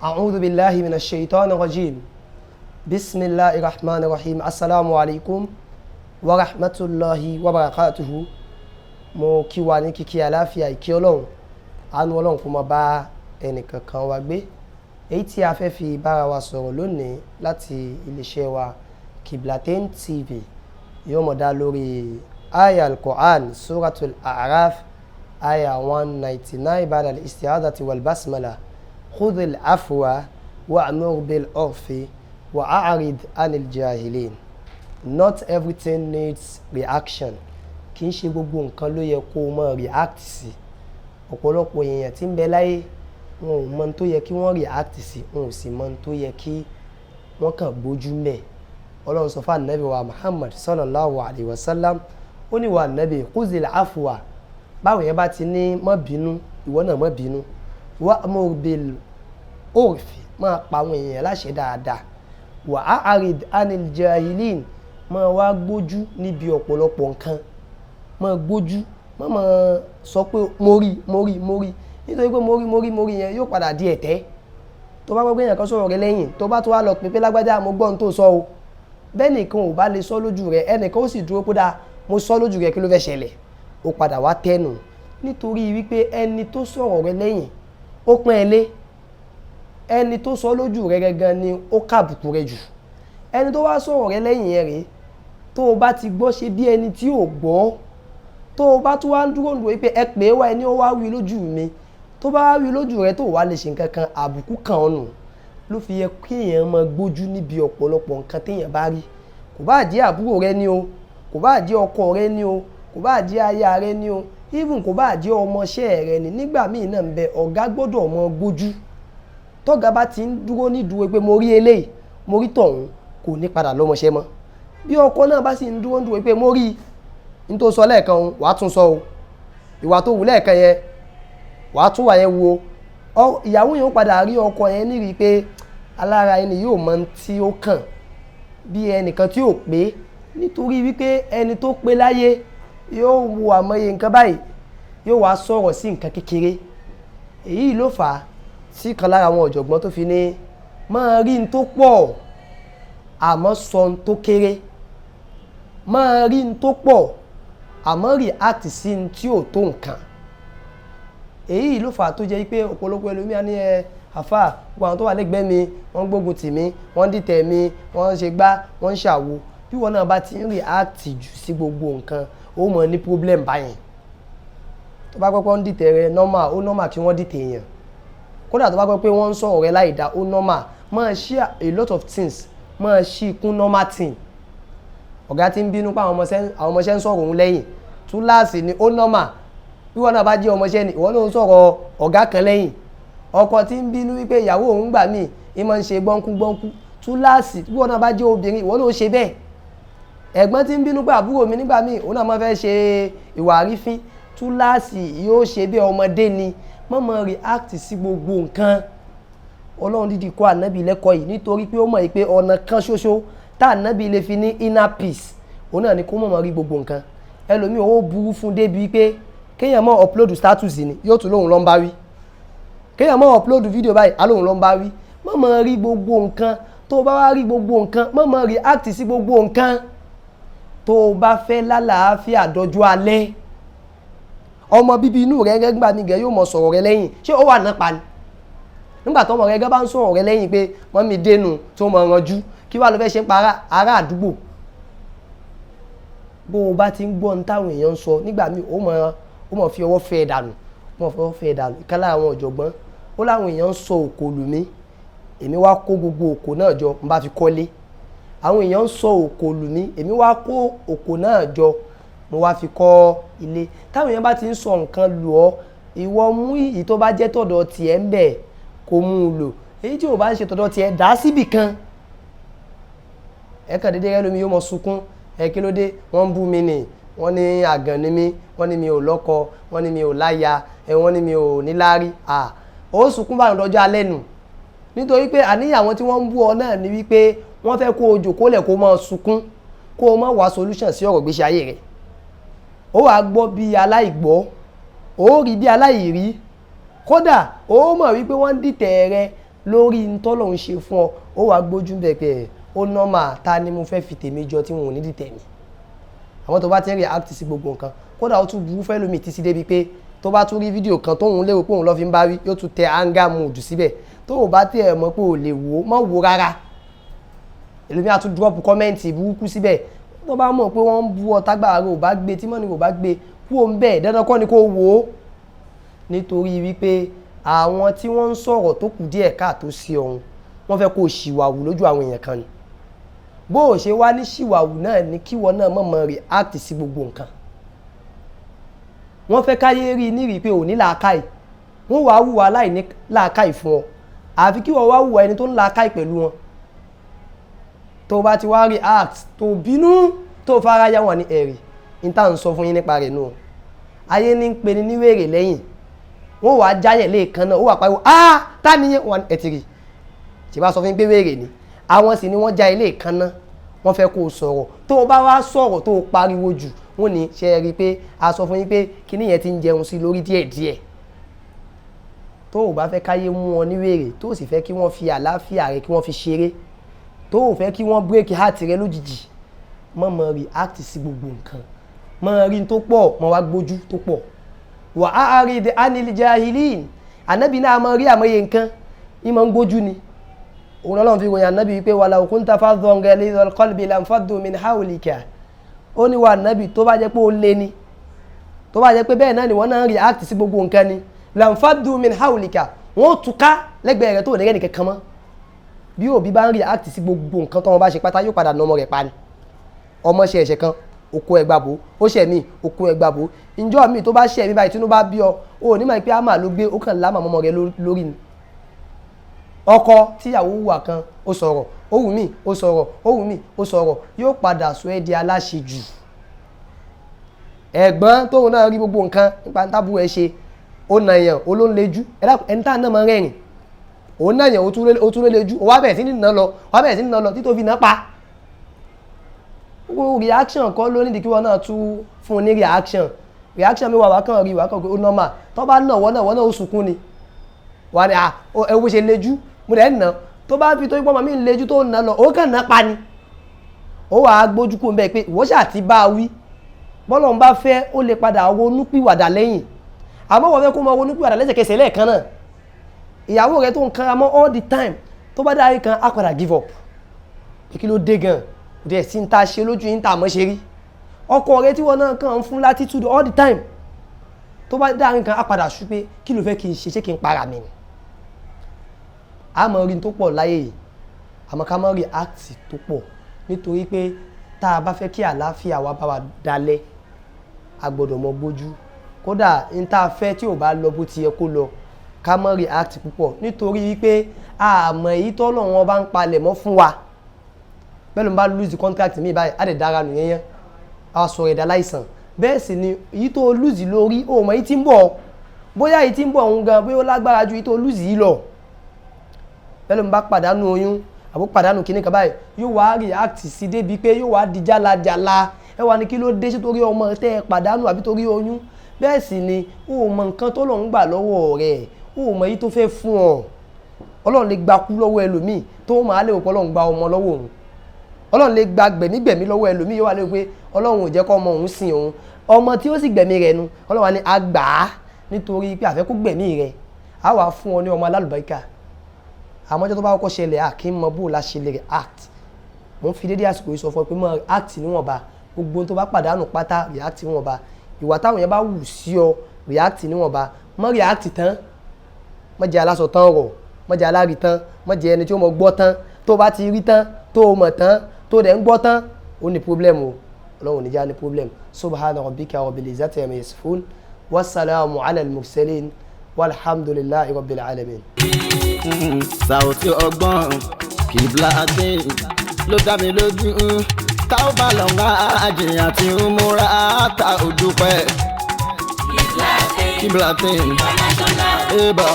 أعوذ بالله من الشيطان الرجيم. بسم الله الرحمن الرحيم. السلام عليكم ورحمة الله وبركاته. Mo kí wa ní kíkí àlàáfíà, ìkí Ọlọ́run, àánú Ọlọ́run kó máa bá ẹnìkankan wa gbé. Èyí tí a fẹ́ fi bára wa sọ̀rọ̀ lónìí láti iléeṣẹ́ wa Kiblatain TV yóò mọ̀ dá lórí aya al-Quran, Suratul A'raf, aya 199, ba'da al-isti'adati wal basmala: khudhil afwa wa'mur bil urfi wa'arid anil jahilin. Not everything needs reaction. Kì í ṣe gbogbo nǹkan ló yẹ kó o máa react sí. Ọ̀pọ̀lọpọ̀ èèyàn tí ń bẹ láyé, wọn ò mọ ohun tó yẹ kí wọ́n react sí, wọn ò sì mọ ohun tó yẹ kí wọ́n kàn gbójú mẹ́. Ọlọ́run sọ fún Ànábì wa Muhammad sallallahu alayhi wa sallam, ó ní, "Wa Ànábì, khuzil afwa." Báwo yẹn bá ti ní má bínú, ìwọ náà má bínú. Wa'mur bil urfi, máa pa àwọn èèyàn láṣẹ dáadáa. Wa a'rid anil jahilin, máa wá gbójú níbi ọ̀pọ̀lọpọ̀ nǹkan. Máa gbójú, má máa sọ pé mo rí, mo rí, mo rí, nítorí pé mo rí, mo rí, mo rí yẹn yóò padà di ẹ̀tẹ́. Tó bá gbọ́ pé èèyàn kan sọ̀rọ̀ rẹ lẹ́yìn, tó bá tó wá lọ pé pé lágbájá, mo gbọ́ ohun tó sọ o, bẹ́ẹ̀ nìkan ò bá lè sọ lójú rẹ, ẹnìkan ó sì dúró pé dáa, mo sọ lójú rẹ, kí ló fẹ́ ṣẹlẹ̀? Ó padà wá tẹnu, nítorí wípé ẹni tó sọ̀rọ̀ rẹ lẹ́yìn, ó pọ́n ẹ lé. Ẹni tó sọ lójú rẹ gangan ni ó kàbùkù rẹ jù. Ẹni tó wá sọ̀rọ̀ rẹ lẹ́yìn yẹn rèé, tó o bá ti gbọ́, ṣe bí ẹni tí ò gbọ́. Tó o bá tún wá ń dúró ń dúró pé ẹ pè é wá, ẹni ó wá wí lójú mi, tó bá wá wí lójú rẹ, tó wá lè ṣe nǹkan kan, àbùkù kan ọ̀nù. Ló fi yẹ kí èèyàn máa gbójú níbi ọ̀pọ̀lọpọ̀ nǹkan téèyàn bá rí. Kò bá jẹ́ àbúrò rẹ ní o, kò bá jẹ́ ọkọ rẹ ní o, kò bá jẹ́ aya rẹ ní o, even kò bá jẹ́ ọmọọṣẹ́ rẹ ní. Nígbà míì náà ń bẹ, ọ̀gá gbọ́dọ̀ máa gbójú. Tọ́gá bá ti ń dúró ní dúró pé mo rí eléyìí, mo rí tọ̀hún, kò ní padà lọ́mọṣẹ́ mọ́. Bí ọkọ náà bá sì ń dúró dúró pé mo rí n tó sọ lẹ́ẹ̀kan o, wàá tún sọ o, ìwà tó wù lẹ́ẹ̀kan yẹn, wàá tún wà yẹn wo ọ, ìyàwó yẹn ó padà rí ọkọ yẹn nírìí pé alára ẹni yóò mọ tí ó kàn bí ẹnìkan tí ò pé, nítorí wípé ẹni tó pé láyé yóò wo àmọye nǹkan báyìí, yóò wá sọ̀rọ̀ sí nǹkan kékeré. Èyí ló fà á tí kan lára àwọn ọ̀jọ̀gbọ́n tó fi ní máa rí n tó pọ̀ àmọ́ sọ n tó kéré, máa rí n tó pọ̀ àmọ́ react sí n tí ò tó nǹkan. Èyí ló fà á tó jẹ́ pé ọ̀pọ̀lọpọ̀ ẹlòmíà ní ẹ àfà, gbogbo àwọn tó wà lẹ́gbẹ̀ẹ́ mi, wọ́n gbógun tì mí, wọ́n dìtẹ̀ mi, wọ́n ń ṣe gbá, wọ́n ń ṣàwo. Bí wọn náà bá ti ń react jù sí gbogbo nǹkan, ó mọ̀ ní problem báyẹn. Tó bá gbọ́ pé wọ́n ń dìtẹ̀ rẹ, normal, ó normal kí wọ́n dìtẹ̀ èèyàn. Kódà tó bá gbọ́ pé wọ́n ń sọ̀rọ̀ rẹ láì dá, ó normal. Máa ṣí a lot of things, máa ṣí ikún normal thing. Ọ̀gá tí ń bínú pé àwọn ọmọọṣẹ́ ń sọ̀rọ̀ òun lẹ́yìn, túláàsì ni, ó normal. Bí wọn náà bá jẹ́ ọmọọṣẹ́ ni, ìwọ náà ń sọ̀rọ̀ ọ̀gá kan lẹ́yìn. Ọkọ tí ń bínú wípé ìyàwó òun gbà míì ìmọ̀ ń ṣe gbọ́nkú gbọ́nkú, túláàsì, bí wọn náà bá jẹ́ obìnrin, ìwọ náà ó ṣe bẹ́ẹ̀. Ẹ̀gbọ́n tí ń bínú pé àbúrò mi nígbà míì òun náà máa fẹ́ ṣe ìwà àrífín, túláàsì yóò ṣe bí ọmọdé ni. Má máa react sí gbogbo nǹkan. Ọlọ́run dídì kọ́ Ànábì lẹ́kọ̀ọ́ yìí nítorí pé ó mọ̀ pé ọ̀nà kan ṣoṣo tá Ànábì lè fi ní inner peace, òun náà ni kó mọ̀ mọ̀ rí gbogbo nǹkan. Ẹlòmíì, ó burú fún débi pé kéèyàn mọ̀ upload status ni, yóò tún lóun ló ń bá wí. Kéèyàn mọ̀ upload video báyìí, á lóun ló ń bá wí. Má máa rí gbogbo nǹkan. Tó bá wá rí gbogbo nǹkan, má máa react sí gbogbo nǹkan. Tó o bá fẹ́ lálàáfíà dọjú alẹ́, ọmọ bíbí inú rẹ gẹ́gbà mi gẹ́ yóò mọ̀ sọ̀rọ̀ rẹ lẹ́yìn, ṣé ó wà náà pa ni? Nígbà tó ọmọ rẹ gẹ́ bá ń sọ̀rọ̀ rẹ lẹ́yìn pé mummy dénú tó mọ̀ ranjú, kí wàá lọ fẹ́ ṣe ń pa ará àdúgbò? Bó o bá ti ń gbọ́ ohun táwọn èèyàn ń sọ nígbà míì, ó mọ̀ fi ọwọ́ fẹ́ dànù, ó mọ̀ fi ọwọ́ fẹ́ dànù. Ìkan lára àwọn ọ̀jọ̀gbọ́n, ó láwọn èèyàn ń sọ òkò lù mí, èmi wá kó gbogbo òkò náà jọ, n bá fi kọ́lé. Àwọn èèyàn ń sọ òkò lù mí, èmi wá kó òkò náà jọ, mo wá fi kọ́ ilé. Táwọn èèyàn bá ti ń sọ nǹkan lù ọ́, ìwọ mú èyí tó bá jẹ́ tọ̀dọ̀ tiẹ̀ ń bẹ̀, kó mú un lò. Èyí tí ò bá ń ṣe tọ̀dọ̀ tiẹ̀, dá síbì kan. Ẹ kàn déédéé rẹ lómi, yóò mọ sunkún. Ẹ kí ló dé? Wọ́n ń bú mi nì, wọ́n ní àgàn ni mí, wọ́n ní mi ò lọ́kọ, wọ́n ní mi ò láya ẹ, wọ́n ní mi ò níláárí. À ó sunkún báyìí lọ́jọ́ alẹ́ nù, nítorí pé àníyàn àwọn tí wọ́n ń bú ọ náà ni wípé wọ́n fẹ́ kó o jòkó lẹ̀, kó o máa sunkún, kó o má wá solution sí ọ̀rọ̀ ìgbésí ayé rẹ̀. Ó wàá gbọ́ bí aláìgbọ́, ó rí bí aláìrí, kódà ó mọ̀ wípé wọ́n ń dìtẹ̀ rẹ. Lórí ntọ́lọ̀ ń ṣe fún ọ, ó wàá gbójú bẹ̀ pé ó nọ́mà, ta ni mo fẹ́ fi tèmi jọ tí wọn ò ní dìtẹ̀ mi? Àwọn tó bá ti ń react sí gbogbo nǹkan, kódà ó tún burú fẹ́ lómi títí débi pé tó bá tún rí fídíò kan tóun lérò pé òun lọ́ fi ń bá wí, yóò tún tẹ anger mode síbẹ̀. Tó o bá tiẹ̀ mọ̀ pé o lè wò ó, má wò rárá. Èlòmí á tún drop comment burúkú síbẹ̀. Tó bá mọ̀ pé wọ́n ń bú ọ, tágbára rẹ ò bá gbé, tí mọ́ni ò bá gbé, kú òun bẹ́ẹ̀, dandan kọ́ ni kó wò ó. Nítorí wípé àwọn tí wọ́n ń sọ̀rọ̀ tó kù díẹ̀ káàtó sí ọ̀hún, wọ́n fẹ́ kó o ṣìwàwù lójú àwọn èèyàn kan ni. Bó o ṣe wá ní ṣìwàwù náà ni kíwọ náà mọ̀mọ́ react sí gbogbo nǹkan. Wọ́n fẹ́ káyé rí nírìí pé ò ní làákàyè, wọ́n wàá hùwà aláìní làákàyè fún ọ, àfi kí wọ́n wá hùwà ẹni tó ń làákàyè pẹ̀lú wọn. Tó bá ti wá react, tó bínú, tó fara yá, wọn ní ẹ̀rì ní tá à ń sọ fún yín nípa rẹ̀ nù. Ayé ní ń pe ni níwèrè lẹ́yìn, wọ́n wàá jáyẹ̀ lẹ́ẹ̀kan náà, ó wà pariwo, "Ah, tá nìyẹn?" Wọn ẹ̀ ti rí tí bá sọ fún yín pé wèrè ni àwọn sì ni wọ́n já ilé kan náà. Wọ́n fẹ́ kó o sọ̀rọ̀. Tó o bá wá sọ̀rọ̀, tó o pariwo jù, wọ́n ní ṣe é rí i pé a sọ fún yín pé kíní yẹn ti ń jẹun sí lórí díẹ̀díẹ̀. Tó o bá fẹ́ káyé mú ọ ní wèrè, tó o sì fẹ́ kí wọ́n fi àlàáfíà rẹ kí wọ́n fi ṣeré, tó o fẹ́ kí wọ́n break heart rẹ lójijì, má mọ react sí gbogbo nǹkan. Mọ rí tó pọ̀, mọ wá gbójú tó pọ̀. Wà á rí the anil jahilin. Ànábì náà mọ rí àmọye nǹkan, ìmọ̀ ń gbójú ni. Òun lọ́lọ́run fi ròyìn ànábì wípé walau kunta faddan ghalidhal qalbi lanfaddu min hawlika. Ó ní wa ànábì, tó bá jẹ́ pé ó lé ni, tó bá jẹ́ pé bẹ́ẹ̀ náà ni wọ́n náà ń react sí gbogbo nǹkan ni, lanfaddu min hawlika, wọ́n ó túká lẹ́gbẹ̀ẹ́ rẹ̀ tó ní rẹ́nì kankan mọ́. Bí òbí bá ń react sí gbogbo nǹkan tó wọn bá ṣe pátá, yóò padà nà ọmọ rẹ̀ pa ni. Ọmọ ṣe ẹ̀ṣẹ̀ kan, oko ẹgbà bò ó, ṣẹ̀ mí, oko ẹgbà bò. Ǹjọ́ mi tó bá ṣẹ̀ mí báyìí, tínú bá bí ọ, ó ní mọ̀ pé àmà ló gbé, ó kàn lámà mọ́mọ́ rẹ̀ lórí ni. Ọkọ tíyàwó wùwà kan, ó sọ̀rọ̀, ó wù mí, ó sọ̀rọ̀, ó wù mí, ó sọ̀rọ̀, yóò padà sọ ẹ́ di aláṣejù. Ẹ̀gbọ́n tóun náà rí gbogbo nǹkan nípa tábù ẹ ṣe, ó nà yàn, ó ló ń lejú. Ẹni tá náà máa ń rẹ́rìn, òun náà yàn, ó tún lé lejú, ó wá bẹ̀rẹ̀ sí ní nà lọ, ó wá bẹ̀rẹ̀ sí ní nà lọ títí ó fi nà pa. Gbogbo reaction kọ́ ló nídìí kí wọ́n náà tún fún un ní reaction. Reaction mi wà, wá kàn rí wá kàn pé ó normal. Tó bá nà wọ́n náà, wọ́n náà ó sunkún ni. Wà ní à ẹ wo ṣe lejú, mo dẹ̀ ń nà. Tó bá fi tó ipò ọmọ mi ń lejú tó ń nà lọ, ó kàn nà pa ni. Ó wàá gbójú kó ń bẹ́ẹ̀ pé ìwọ ṣáà ti bá a wí. Bọ́lọ̀ ń bá fẹ́, ó lè padà ronú pìwàdà lẹ́yìn, àmọ́ wọ́n fẹ́ kó máa ronú pìwàdà lẹ́sẹ̀kẹsẹ̀ lẹ́ẹ̀kan náà. Ìyàwó rẹ tó ń kanra mọ́ all the time, tó bá dáa kan, á padà give up pé kí ló dé gan, kò dẹ̀ sí ń ta ṣe lójú yín tá a mọ̀ ṣe rí. Ọkọ rẹ tí wọn náà kàn ń fún latitude all the time, tó bá dáa kan, á padà sú pé kí ló fẹ́ kí n ṣe, ṣé kí n para mi ni? A mọ̀ rí tó pọ̀ láyé yìí, àmọ́ ká mọ̀ react tó pọ̀, nítorí pé tá a bá fẹ́ kí àlàáfíà wa bá wa dalẹ̀, a gbọ́dọ̀ mọ gbójú. Kódà n tá a fẹ́ tí ò bá lọ bó ti yẹ kó lọ, ká mọ̀ react púpọ̀, nítorí wípé àmọ́ èyí tọ́lọ̀ wọn bá ń palẹ̀ mọ́ fún wa. Bẹ́ẹ̀ ló ń bá lose contract mi báyìí, á dẹ̀ dára nù yẹn yẹn, á sọ ẹ̀dá láìsàn. Bẹ́ẹ̀ sì ni èyí tó lose lórí, ó mọ̀ èyí tí ń bọ̀, bóyá èyí tí ń bọ̀ òun gan, bóyá ó lágbára ju èyí tó lose yìí lọ. Bẹ́ẹ̀ ló ń bá pàdánù oyún àbó pàdánù kíní kan báyìí, yóò wá react sí débi pé yóò wá di jálajàla. Ẹ wá ní kí ló dé, ṣé torí ọmọ tẹ́ ẹ pàdánù àbí torí oyún? Bẹ́ẹ̀ sì ni ó mọ nǹkan tó lọ́n ń gbà lọ́wọ́ rẹ̀, ó mọ èyí tó fẹ́ fún ọ. Ọlọ́run lè gba kú lọ́wọ́ ẹlòmíì tó máa lè pé Ọlọ́run gba ọmọ lọ́wọ́ òun. Ọlọ́run lè gba gbẹ̀mígbẹ̀mí lọ́wọ́ ẹlòmíì, yóò wá lè pé Ọlọ́run ò jẹ́ kó ọmọ òun sìn òun, ọmọ tí ó sì gbẹ̀mí rẹ̀ nu. Ọlọ́run wa ní àgbà á, nítorí pé àfẹ́ kó gbẹ̀mí rẹ̀, á wàá fún ọ ní ọmọ alálùbáríkà. Àmọ́ ọjọ́ tó bá kọ́kọ́ ṣẹlẹ̀, à kí n mọ bó la ṣe lè react. Mo ń fi dédé àsìkò yìí sọ fún ọ pé mọ react níwọ̀nba. Gbogbo tó bá pàdánù pátá, react níwọ̀nba. Ìwà táwọn yẹn bá wù sí ọ, react níwọ̀nba. Mọ react tán, mọ jẹ́ aláṣọ tán rọ̀, mọ jẹ́ alárí tán, mọ jẹ́ ẹni tí ó mọ gbọ́ tán. Tó bá ti rí tán, tó mọ̀ tán, tó dẹ̀ ń gbọ́ tán, ó ní problem o. Ọlọ́run ní já ní problem. Subhana rabbika rabbil izzati amma yasifun, wasalaamu ala al-mursalin, walhamdulillahi rabbil alamin. Sàùtì ọgbọ́n Kiblatin ló dá mi lójú, tá ó bá lọ ń àjìyàn tí ń múra tá ò dúpẹ́. Kiblatin eba.